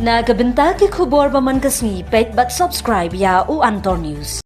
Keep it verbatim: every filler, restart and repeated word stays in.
Na ka bynta ki khubor ba man ka sngi, peit bad subscribe ïa u Antor News.